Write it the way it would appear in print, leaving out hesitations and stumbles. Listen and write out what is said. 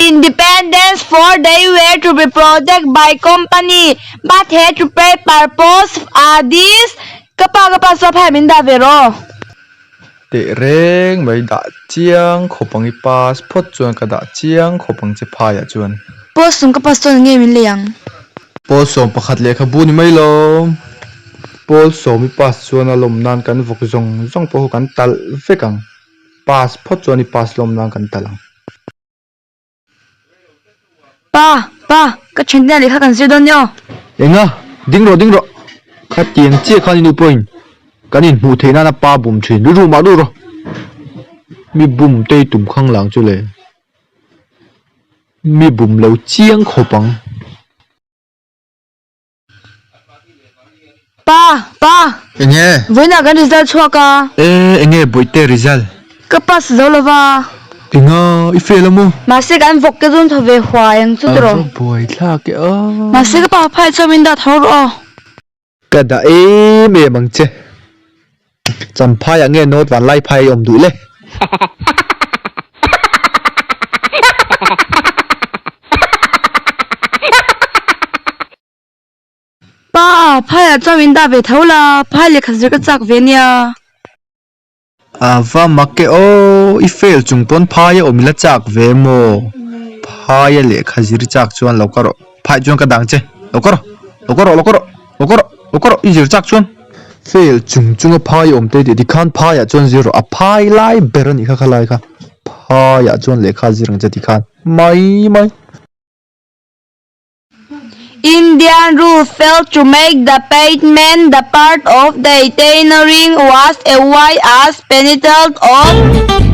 independence for they were to be protect by company but had to pay purpose a this Ka pa ka pa saw phai min dah ve rawh. Teh reng mai dah chiang khawp ang i pass phawt chuan ka dah chiang khawp ang che phaiah chuan. Pawl sawm ka pass chuan enge min lei ang? Pawl 11 lehkhabu ni mai lo. Pawl sawm i pass chuan a lawm nan kan vawk zawng zawng pawh kan talh vek ang. Pass phawt chuan i pass lawm nan kan talh ang. Pa, pa, ka thian te lehkha kan zir dawn nia aw. Enga, ding rawh, ding rawh. Khatiang chiah khan i nu pawhin kan inhmuh theih nana pa bum thin. Rilru mah ru rawh. Mi bum te i tum khang lang chu le. Mi bum lo chiang khawp ang. Pa, pa. Enge? Vawiinah kan result chhuak a. E, enge bawihte result? Ka pass zo lo va. Enga, i fail a maw? Mahse kan vawk te chu thaw ve huai ang chu tiraw. A va buai thlak e a. Mahse ka pa phai chuan min dah tho rawh aw. Ka dah em em ang che. Champhaiah nge North Vanlaiphai a awm duh le? Pa, phaiah chuan min dah ve tho la, phai lehkha zir ka chak ve nia. A va mak e aw, i fail chung pawn phai a awm ila chak ve maw? Phaia lehkha zir chak chuan lo ka rawh, phai chuan ka dang che, lo ka rawh, lo ka rawh, lo ka rawh. Lo ka rawh, lo ka rawh, i zir chak chuan. Fail chung chunga phai awm te tih tikhan phaiah chuan zir rawh, a phai lai ber a nih kha khalai kha, phaiah chuan lehkha zir ang che tikhan mai mai. Indian rule failed to make the payment the part of the itinerary was a way as penalty of.